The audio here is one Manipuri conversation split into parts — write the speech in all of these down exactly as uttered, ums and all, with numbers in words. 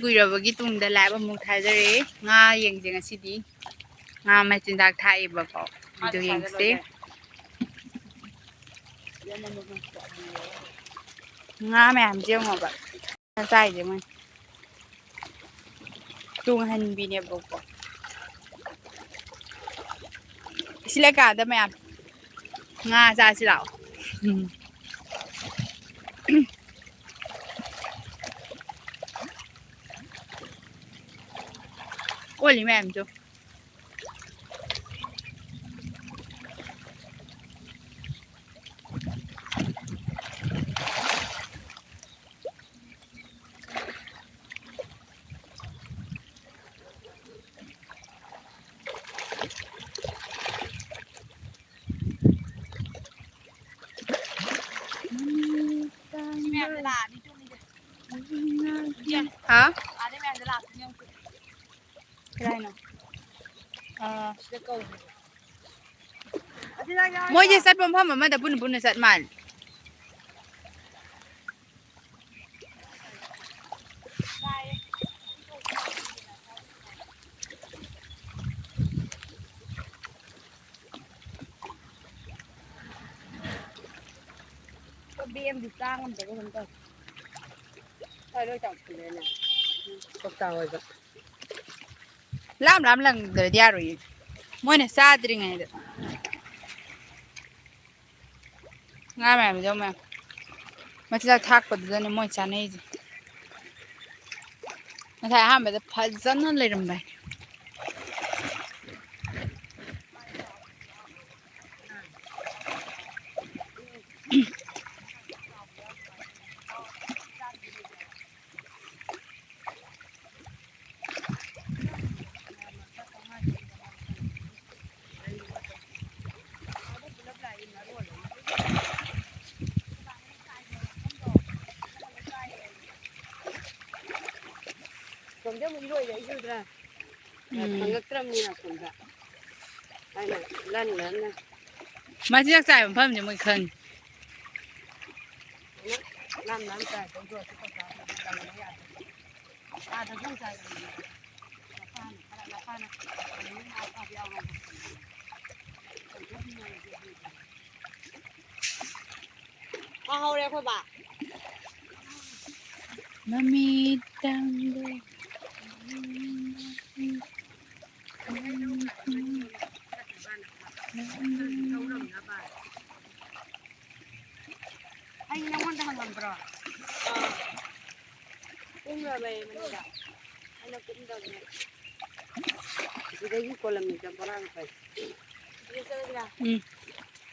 ꯀꯨꯏꯔꯕꯒꯤ ꯇꯨꯡꯗ live ꯑꯃꯨꯛ ꯊꯥꯖꯔꯦ꯫ ꯉꯥ ꯌꯦꯡꯁꯦ ꯉꯁꯤꯗꯤ꯫ ꯉꯥ ꯃꯆꯤꯟꯖꯥꯛ ꯊꯥꯛꯏꯕꯀꯣ꯫ ꯑꯗꯨ ꯌꯦꯡꯁꯦ꯫ ꯉꯥ ꯃꯌꯥꯝꯁꯦ ꯌꯦꯡꯉꯣꯕ꯫ ꯉꯥ ꯆꯥꯏꯁꯦ ꯃꯣꯏ꯫ ꯇꯨꯡꯍꯟꯕꯤꯅꯦꯕꯀꯣ꯫ ꯁꯤ ꯂꯩꯀꯥꯗ ꯃꯌꯥꯝ ꯉꯥ ꯆꯥꯁꯤ ꯂꯥꯛꯑꯣ꯫ ꯎꯝ꯫ ꯑꯣꯜꯂꯤ ꯃꯌꯥꯝꯗꯣ꯫ ꯍꯥ? ꯀꯗꯥꯏꯅꯣ? ꯑꯥ꯫ ꯃꯣꯏꯁꯦ ꯆꯠꯄ ꯃꯐꯝ ꯑꯃꯗ ꯄꯨꯟꯅ ꯄꯨꯟꯅ ꯆꯠ ꯃꯥꯜꯂꯦ꯫ ꯕꯦꯝꯗꯤ ꯆꯥ ꯉꯝꯗꯕ ꯀꯩꯅꯣꯝ ꯇꯧꯔꯦ꯫ ꯍꯣꯏ, ꯂꯣꯏ ꯆꯥꯎꯁꯤꯜꯂꯦꯅꯦ꯫ ꯀꯧꯇꯥ ꯑꯣꯏꯕ꯫ ꯂꯥꯝ ꯂꯥꯝ ꯂꯪꯗ꯭ꯔꯗꯤ ꯌꯥꯔꯣꯏꯌꯦ꯫ ꯃꯣꯏꯅ ꯆꯥꯗ꯭ꯔꯤꯉꯩꯗ꯫ ꯉꯥ ꯃꯌꯥꯝꯁꯦ ꯌꯦꯡꯉꯨ ꯃꯌꯥꯝ꯫ ꯃꯆꯤꯟꯖꯥꯛ ꯊꯥꯛꯄꯗꯨꯗꯅꯦ ꯃꯣꯏ ꯆꯥꯅꯩꯁꯦ꯫ ꯉꯁꯥꯏ ꯑꯍꯥꯟꯕꯗ ꯐꯖꯅ ꯂꯩꯔꯝꯕꯅꯤ꯫ ꯁꯣꯝꯗ ꯑꯃꯨꯛ ꯏꯔꯣꯏꯔꯛꯏꯁꯦ ꯎꯗ꯭ꯔꯥ? ꯎꯝ꯫ ꯐꯪꯉꯛꯇ꯭ꯔꯕꯅꯤꯅ ꯁꯣꯝꯗ꯫ ꯑꯩꯅ ꯂꯟ ꯂꯟꯅ꯫ ꯃꯆꯤꯟꯖꯥꯛ ꯆꯥꯏꯕ ꯃꯐꯝꯁꯦ ꯃꯣꯏ ꯈꯪꯉꯤ꯫ ꯂꯟ ꯂꯟ ꯆꯥꯏ꯫ ꯐꯥꯍꯧꯔꯦ ꯑꯩꯈꯣꯏ ꯕꯥ꯫ ꯃꯃꯤꯠ ꯇꯥꯡꯕ꯫ ꯑꯩ ꯅꯉꯣꯟꯗ ꯍꯪꯉꯝꯗ꯭ꯔꯣ? ꯀꯨꯝꯈ꯭ꯔꯕ ꯑꯩ ꯃꯅꯨꯡꯗ꯫ ꯑꯩꯅ ꯀꯨꯝꯗꯕꯅꯦ꯫ ꯁꯤꯗꯒꯤ ꯀꯣꯂꯝꯅꯤꯗ ꯕꯣꯔꯥ ꯂꯨꯄꯥ꯫ ꯁꯤꯗ ꯆꯠꯂꯁꯤꯔꯥ? ꯎꯝ꯫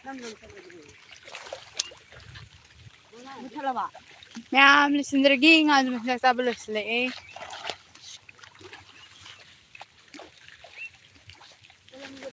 ꯅꯪ ꯅꯪ ꯆꯠꯂꯁꯤ꯫ ꯃꯨꯊꯠꯂꯕ? ꯃꯌꯥꯝ ꯂꯣꯏꯁꯤꯟꯖꯔꯒꯦ꯫ ꯉꯥꯁꯨ ꯃꯆꯤꯟꯖꯥꯛ ꯆꯥꯕ ꯂꯣꯏꯁꯤꯜꯂꯛꯑꯦ꯫